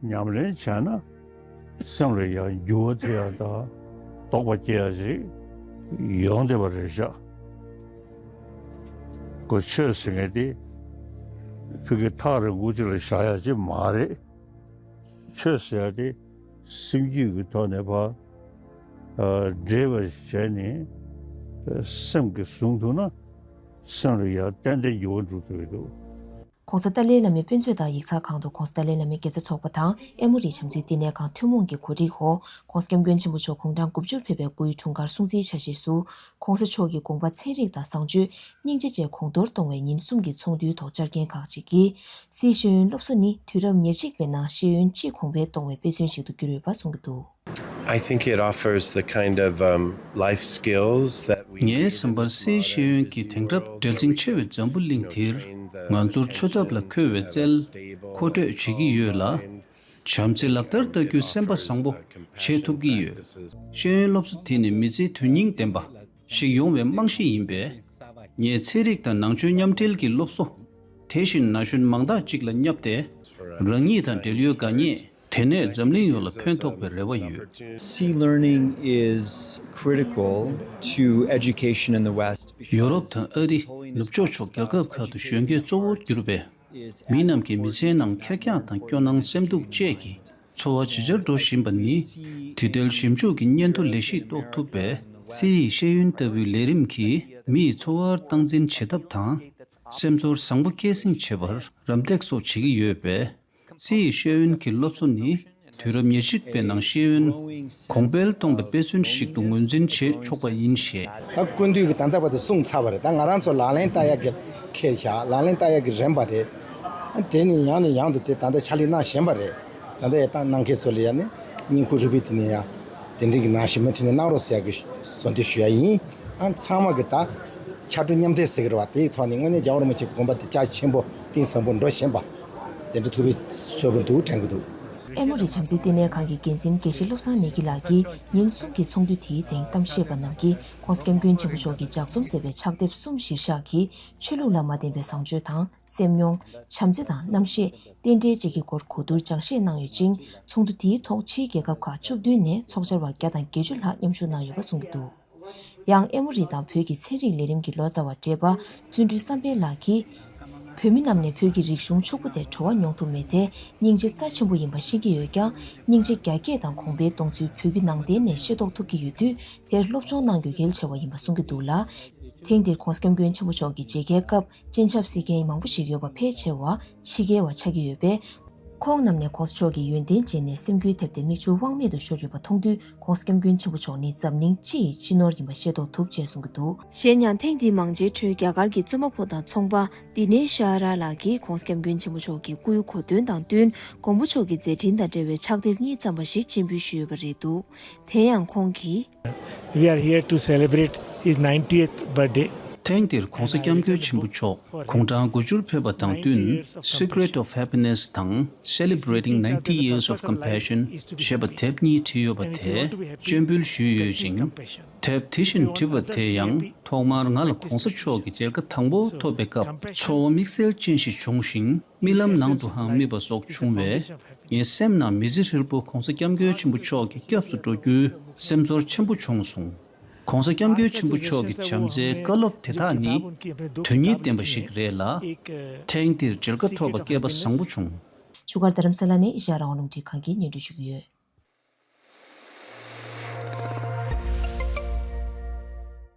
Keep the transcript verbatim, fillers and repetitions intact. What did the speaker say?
ཉམས་ལེན་བྱས་ན་སེམས་ལ་ཡང་འགྱུར་བ་ཐེབས་ཡག་དང་དོགས་པ་སྐྱེ་ཡག་ཅིག་ཡོང་བསྡད་པ་རེད་ཤག་གོ་ཆོས་ཟེར་མཁན་དེ་ཕ་གི་ཐག་རིང་པོ་ཅིག་ལ་བཞག་ཡག་ཅིག་མ་རེད། ཆོས་ཟེར་ཡག་དེ་སེམས་རྒྱུད་ཀྱི་ཐོག་ནས་ཕར་འདྲེས་པ་བྱས་ནས་སེམས་ཀྱིས་བཟུང་ཐུབ་ན་སེམས་ལ་ཡང་ཏན་ཏན་འགྱུར་བ་འགྲོ་ཐུབ་ཀྱི་འདུག། ༸གོང་ས་ཏཱ་ལའི་བླ་མའི་དཔེ་མཛོད་དང་ཡིག་ཚགས་ཁང་དུ་༸གོང་ས་ཏཱ་ལའི་བླ་མའི་དགེ་རྩ་ཚོགས་པ་དང་ཨེ་མོ་རི་བྱམས་བརྩེའི་བསྟི་གནས་ཁང་ཐུན་མོང་གི་གོ་སྒྲིག་འོག་༸གོང་ས་༸སྐྱབས་མགོན་ཆེན་པོ་མཆོག་དགུང་གྲངས་དགུ་བཅུར་ཕེབས་པའི་སྐུའི་འཁྲུངས་སྐར་སྲུང་བརྩིའི་ཆ་ཤས་སུ། ༸གོང་ས་མཆོག་གི་དགོངས་པ་ཚན་རིག་དང་བཟང་སྤྱོད། སྙིང་རྗེ་བཅས་གོང་མཐོར་གཏོང་བའི་ཉིན་གསུམ་གྱི་ཚོགས་འདུའི་ཐོག་བཅར་མཁན་ཁག་ཅིག་གིས། སིའི་ཤེས་ཡོན་སློབ་གསོ་ནི་དུས་རབས་ཉེར་གཅིག་པའི་ནང་ཤེས་ཡོན་སྤྱི་གོང་འཕེལ་གཏོང་བའི་དཔེ་མཚོན་ཞིག་ཏུ་གྱུར་ཡོད་པ་གསུངས་ཀྱི་འདུག། I think it offers the kind of, um, life skills that we need in this modern, busy world, to train the young people and, uh, to be able to, um, stable and, uh, compassionate, uh, compassionate practices. ཤེས་ཡོན་སློབ་གསོ་དེ་ནི་མི་ཚེའི་དོན་སྙིང་ལྡན་པ་ཞིག་ཡོང་བའི་རྨང་གཞི་ཡིན་པས། ངས་ཚན་རིག་དང་ནང་ཆོས་མཉམ་འབྲེལ་གྱི་སློབ་གསོ། དེ་བཞིན་ན་གཞོན་མང་དག་ཅིག་ལ་བསྙབས་ཏེ། རང་ཉིད་དང་འབྲེལ་ཡོད་དཀའ་ངལ། དེ་ནས་འཛམ་གླིང་ཡོངས་ལ་ཕན་ཐོགས་པའི་རེ་བ་ཡོད། Sea learning is critical to education in the West. ཡོ་རོབ་དང་ཨ་རི། ནུབ་ཕྱོགས་ཕྱོགས་རྒྱལ་ཁབ་ཁག་ཏུ་གཞོན་སྐྱེས་གཙོ་བོར་གྱུར་པའི་མི་རྣམས་ཀྱི་མི་ཚེའི་ནང་ཁེར་རྐྱང་དང་སྐྱོ་སྣང་སེམས་སྡུག་བཅས་ཀྱི་འཚོ་བ་ཇེ་ཆེར་འགྲོ་བཞིན་པ་ནི། དེ་འབྲེལ་ཞིབ་འཇུག་གི་སྙན་ཐོ་ལས་གཞི་རྟོགས་ཐུབ་པའི་སི་ཡི་ཤེས་ཡོན་ལྟ་བུའི་ལས་རིམ་གྱིས་མིའི་འཚོ་བར་སྟངས་འཛིན་བྱེད་ཐབས་དང་། སེམས་ཚོར་བཟང་པོ་སྐྱེད་སྲིང་བྱེད་པར་རམ་འདེགས་སོགས་བྱེད་ཀྱི་ཡོད་པས། སི་ཡི་ཤེས་ཡོན་གྱི་སློབ་གསོ་ནི་དུས་རབས་ཉེར་གཅིག་པའི་ནང་ཤེས་ཡོན་གོང་འཕེལ་གཏོང་བའི་དཔེ་མཚོན་ཞིག་ཏུ་ངོས་འཛིན་བྱེད་ཆོག་པ་ཡིན་ཞེས། ད་སྐུ་མདུན་གྱིས་ད་ལྟ་བར་དུ་གསུངས་ཚར་བ་རེད། ད་ང་རང་ཚོ་ལག་ལེན་བསྟར་ཡག་གི་ཁེལ་བཞག་ལག་ལེན་བསྟར་ཡག་གི་རན་པ་རེད། དེ་ནི་ཡང་ནས་ཡང་དུ་དེ་ད་ལྟ་ཕྱག་ལས་གནང་བཞིན་པ་རེད། ད་ལྟ་ཡང་ད་གནང་མཁན་ཚོ་ལ་ཡང་ནི་བརྙན་འཁོར་རུ་སྦེ་དེ་ནས་ཡང་དེ་འདྲའི་གི་ནང་ཞིག་མུ་མཐུད་ནས་གནང་རོགས་ཟེར་ཡག་གི་གསོལ་འདེབས་ཞུ་ཡ་ཡིན། ཨ་ཚང་མ་གི་ད་ཕྱར་གྲུ་མཉམ་འདེགས་ཟེར་གི་རེད་བ། དེའི་ཐོག་ནས་དངོས་གནས་རྒྱལ་བ་རིན་པོ་ཆེའི་དགོངས་པ་དེ་རྒྱ་ཆེན་པོ་གཏིང་ཟབ་པོ་འགྲོ་བཞིན་པ་དེ་འདྲ་ཐུགས་ཕན་གསོས་པོ་འདུག་དྲན་གི་འདུག། ཨེ་མོ་རི་བྱམས་བརྩེའི་བསྟི་གནས་ཁང་གི་འགན་འཛིན་དགེ་བཤེས་བློ་བཟང་ནེ་གི་ལགས་ཀྱིས་ཉིན་གསུམ་གྱི་ཚོགས་འདུ་དེའི་སྟེང་གཏམ་བཤད་པ་རྣམས་ཀྱིས་༸གོང་ས་༸སྐྱབས་མགོན་ཆེན་པོ་མཆོག་གིས་ལྗགས་རྩོམ་མཛད་པའི་ཕྱག་དེབ་གསུམ་གཞིར་བཞག་གིས་ཆོས་ལུགས་ལ་མ་བརྟེན་པའི་བཟང་སྤྱོད་དང་། སེམས་མྱོང་། བྱམས་བརྩེ་དང་རྣམ་ཤེས། རྟེན་འབྲེལ་བཅས་ཀྱི་སྐོར་གོ་བསྡུར་སྦྱང་བཤད་གནང་ཡོད་ཅིང་། ཚོགས་འདུ་དེའི་ཐོག་ཕྱིའི་རྒྱལ་ཁབ་ཁག་བཅུ་བདུན་ནས་ཚོགས་བཅར་བ་བརྒྱ་དང་བརྒྱད་ཅུ་ལྷག་མཉམ་ཞུགས་གནང་ཡོད་པ་གསུངས་ཀྱི་འདུག། ཡང་ཨེ་མོ་རི་དང་བོད་ཀྱི་ཚན་རིག་ལས་རིམ་གྱི་ལོ་ཙཱ་བ་བགྲེས་པ་བརྩོན་འགྲུས་བསམ་འཕེལ་ལགས་ཀྱིས། བོད་མི་རྣམས་ནས་བོད་ཀྱི་རིག་གཞུང་ཕྱུག་པོ་དེར་བྲོ་བ་མྱོང་ཐུབ་མེད་དེ། སྙིང་རྗེ་རྩ་ཆེན་པོ་ཡིན་པ་ཤེས་ཀྱི་ཡོད་ཀྱང་། སྙིང་རྗེ་རྒྱ་སྐྱེད་དང་གོང་འཕེལ་གཏོང་ཚུལ་བོད་བརྒྱུད་ནང་བསྟན་ནས་ཤེས་རྟོགས་ཐུབ་ཀྱི་ཡོད་དུས། དེར་སློབ་སྦྱོང་གནང་རྒྱུ་གལ་ཆེ་བ་ཡིན་པ་གསུང་གི་འདུག་ལ། ཐེངས་འདིར་༸གོང་ས་༸སྐྱབས་མགོན་ཆེན་པོ་མཆོག་གི་མཇལ་ཁའི་སྐབས་སྤྱན་ཆབ་གཟིགས་མཁན་མང་པོ་ཞིག་ཡོད་པ་ཕལ་ཆེ་བ་ཕྱི་རྒྱལ་བ་ཆགས་ཀྱི་ཡོད་པས། ཁོང་རྣམས་ནས་༸གོང་ས་མཆོག་གི་ཡོན་ཏན་མཇལ་ནས་སེམས་འགུལ་ཐེབས་ཏེ་མིག་ཆུ་དབང་མེད་དུ་ཤོར་ཡོད་པ་མཐོང་དུས། ༸གོང་ས་༸སྐྱབས་མགོན་ཆེན་པོ་མཆོག་ནི་འཛམ་གླིང་སྤྱི་ཡི་སྤྱི་ནོར་ཡིན་པ་ཤེས་རྟོགས་ཐུབ་ཅེས་གསུང་གི་འདུག། གཞན་ཡང་ཐེངས་འདིའི་མང་མཇལ་ཁྲོད་རྒྱ་གར་གྱི་བཙུན་མ་ཕོ་དང་ཚོང་པ་དི་ནེ་ཤ་ར་ལགས་ཀྱིས་༸གོང་ས་༸སྐྱབས་མགོན་ཆེན་པོ་མཆོག་གི་སྐུའི་གོ་སྟོན་དང་བསྟུན། མགོན་པོ་མཆོག་གི་མཛད་འཕྲིན་དང་འབྲེལ་བའི་ཕྱག་དེབ་གཉིས་ཙམ་པ་ཞིག་སྤྱན་འབུལ་ཞུས་ཡོད་པ་རེད་འདུག། དེ་ཡང་ཁོང་གིས། We are here to celebrate his ninetieth birthday. ཐེངས་འདིར་༸གོང་ས་༸སྐྱབས་མགོན་ཆེན་པོ་མཆོག་དགུང་གྲངས་དགུ་བཅུར་ཕེབས་པ་དང་བསྟུན། Secret of Happiness དང་Celebrating ninety Years of Compassion ཞེས་པ་དེབ་གཉིས་བྲིས་ཡོད་པ་དེ་སྤྱན་འབུལ་ཞུས་ཡོད་ཅིང་། དེབ་དེ་བཞིན་བྲིས་པ་དེ་ཡང་ཐོག་མར་ང་ལ་༸གོང་ས་མཆོག་གི་མཇལ་ཁ་དང་པོ་ཐོབ་པའི་སྐབས་ཚོར་བ་དམིགས་བསལ་ཅན་ཞིག་བྱུང་ཞིང་། རྨི་ལམ་ནང་དུའང་རྨིས་པ་སོགས་བྱུང་བས། ངའི་སེམས་ནང་མི་ཚེ་ཧྲིལ་པོ་༸གོང་ས་༸སྐྱབས་མགོན་ཆེན་པོ་མཆོག་གི་སྐྱབས་སུ་འགྲོ་རྒྱུའི་སེམས་ཚོར་ཆེན་པོ་བྱུང་སོང་། ༸གོང་ས་༸སྐྱབས་མགོན་ཆེན་པོ་མཆོག་གི་བྱམས་བརྩེའི་བཀའ་སློབ་དེ་དག་ནི་དོན་སྙིང་ལྡན་པ་ཞིག་རེད་ལ། ཐེངས་འདིར་མཇལ་ཁ་ཐོབ་པ་སྐལ་པ་བཟང་པོ་བྱུང་། བཞུགས་སྒར་རྡ་རམ་ས་ལ་ནས་ཨེ་ཤ་ཡ་རང་དབང་རླུང་འཕྲིན་ཁང་གིས་སྙན་སྒྲོན་ཞུ་གི་ཡོད།